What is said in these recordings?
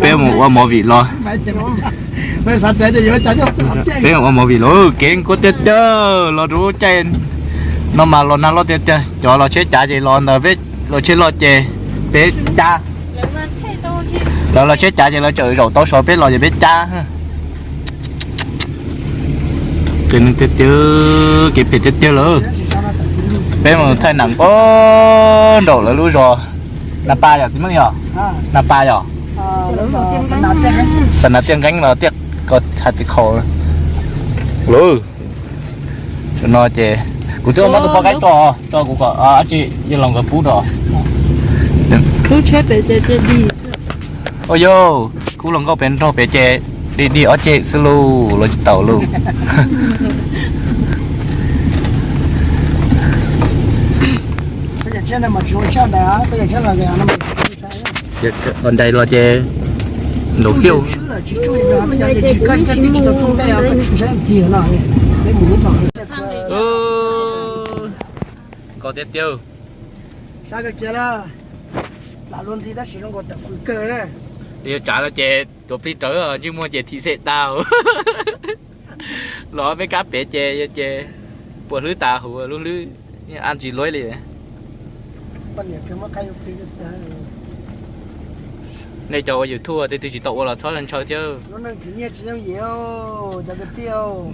Peb mus ua movie los. Peb mus ua movie los, kev kuab tiag tiag los rau lub caij no mas los nag loj tiag tiag. Cov los tsheb cav ces los ntawd, peb los tsheb loj ces peb cab. Lawv los tsheb cav ces lawv tseem zaum tau so, peb los ces peb cab. Kev phem tiag tiag lawm. Peb mus thaij nam puag nraum lawv lub zos. Nab Pas yog txiv Meej yog? Nab Pas yog? Xa Nas Tiaj Nqeeb los Tiaj Ko Has Txiv Khaus lawm. Tam no ces kuv twb muab tus poj qaib tso, tso kuv kom dab tsi yog los nkawd pub rau. Ua yog kuv hluas nkauj pem nrog pem ces dig dig ob ceg xwb lauj, los tsis tau lauj. Ua ntais los ces ntaus fiaj. Nkauj tiag tiag. Yog tsav no ces tuav plig rawv, ntsej muag ces thim xem tag. Los peb kab pem ces yog ces puas hlwb tas huv lub hlwb, yeej ab ntsis luab li. Nej cov ua YouTube twg twg tsis tau ua los txhob ntshaw thiab.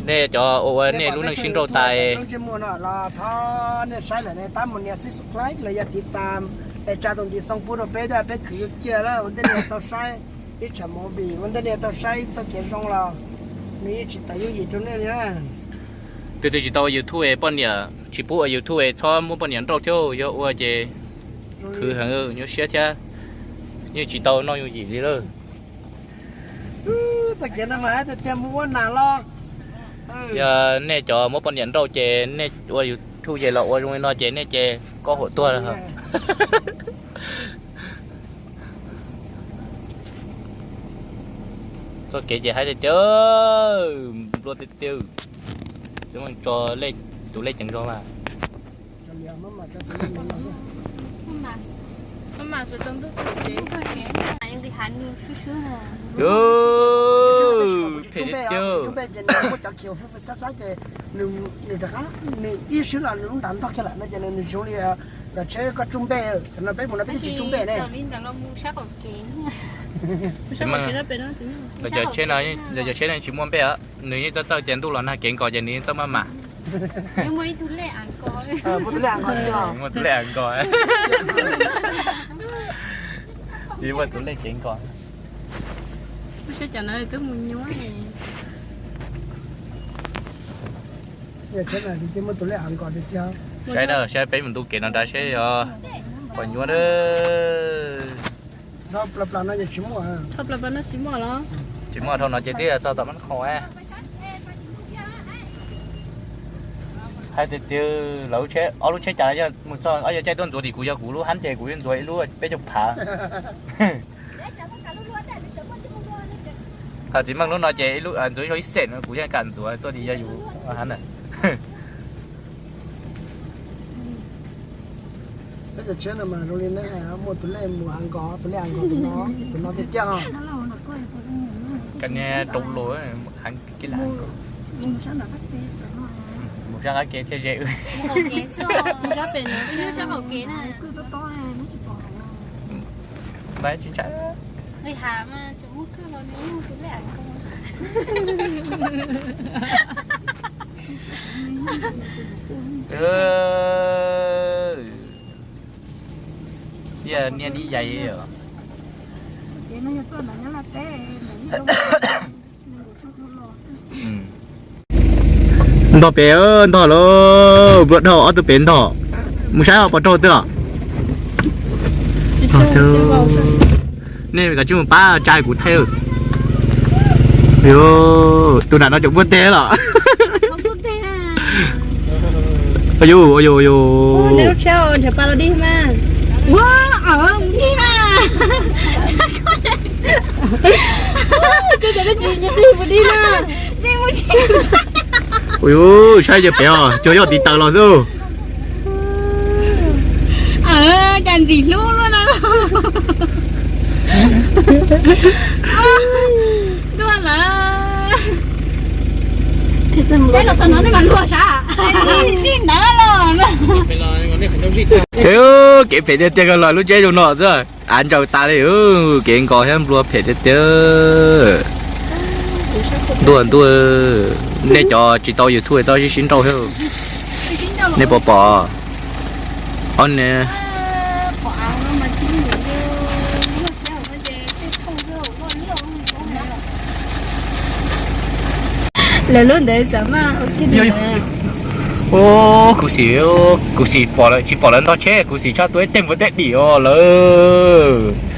Nej cov ua ua nej lub neej sib nrauj tas. Thov nej saib lawm nej pab mus nias subscribe los yog tiv tam, es tsa tus ntiv xoo pub rau peb thiab peb khwv kiag ua ntej nej tau saib ib tsam movie, ua ntej nej tau saib ib txoj kev zoo los nws yeej tsis tau yooj yim rau nej li na. Twg twg tsis tau ua YouTube es poj niam tsis pub ua YouTube es txhob muab poj niam nrauj thiab, yog ua ces khwv heev nyuaj siab thiab yeej tsis tau noj yooj yim li lawm. Txoj kev no mas tiag tiag mus ua nas los. Yog nej cov muab poj niam nrauj ces nej ua YouTube ces los ua zoo li no ces nej ces kob huam tuag lawm. Txoj kev ces haib tiag tiag, nplua tiag tiag. Tso tus lej ceev zog mas. Phem tiag tiag. Ib swb los nws lub nram ntog kiag lawm no ces nws zoo li yog tsheb koj tsuj npej, no peb mus no peb twb tsis tsuj npej ne. Los cov tsheb no, los cov tsheb no tsis muaj npej os, nws yeej txawj txawj ces ntuj los nag kev nkos ces nws yeej txawj maj mam. Muaj tus lej av nkos. Muaj tus lej kev nkos. Saib na, saib peb mus ntu kev no nrad seb yog pom nyuaj. Tsis muaj dhau no ces twb txog tom Mab Qhoos. Haib tiag tiag, lawv ob lub tsheb cas yog mus txog ob yawg caij tuaj ntxuav tim kuv, yog kuv lub hab ces kuv yuav ntxuav ib lub peb caug phav. Thaum txiv Meej lub no ces ntxuav ib zaug ib xees no kuv yeej kam ntxuav tuaj tim yog yus hab na. Peb cov tsheb no mas zoo li nej hais, muaj tus lej mus av nkos, tus lej av nkos tus no, tus no tiag tiag. Kab niag rau los av nkos. Mus sab qab ke thiaj ze wb. Mas tsis ntshai. Niaj dib yais os. Ntog pem, ntog lawm, nplua dhau ob tug pem ntog. Mus saib os, pom raug twg os. Nej kav tsij mus pab tsa kuv thaij. Tus nram no tseem npuaj teg los. Ua yus, ua yus, ua yus. Ua yus, saib cov pem os, cuag yog tiv taws los xwb. Cas ntxim hlub luaj na. Dua lawm. Peb los txog no nej mas luag sav. Nej ntawd los. Kev phem tiag tiag, koj los lub tsheb zoo no xwb, av ntsaws tas li. Kev nkos thiab nplua phem tiag tiag. Ntuj ntuj, nej cov tsis tau YouTube tau sib sib nrauj thiab. Nej puas pom? Ob ne. Lawv lub ntawd xav mas ua kiag. Ub, kuv xim, kuv xim pom lawv, tsis pom lawv ntog tsheb, kuv xim tshaj tua ib teg npua teb dim os lawm.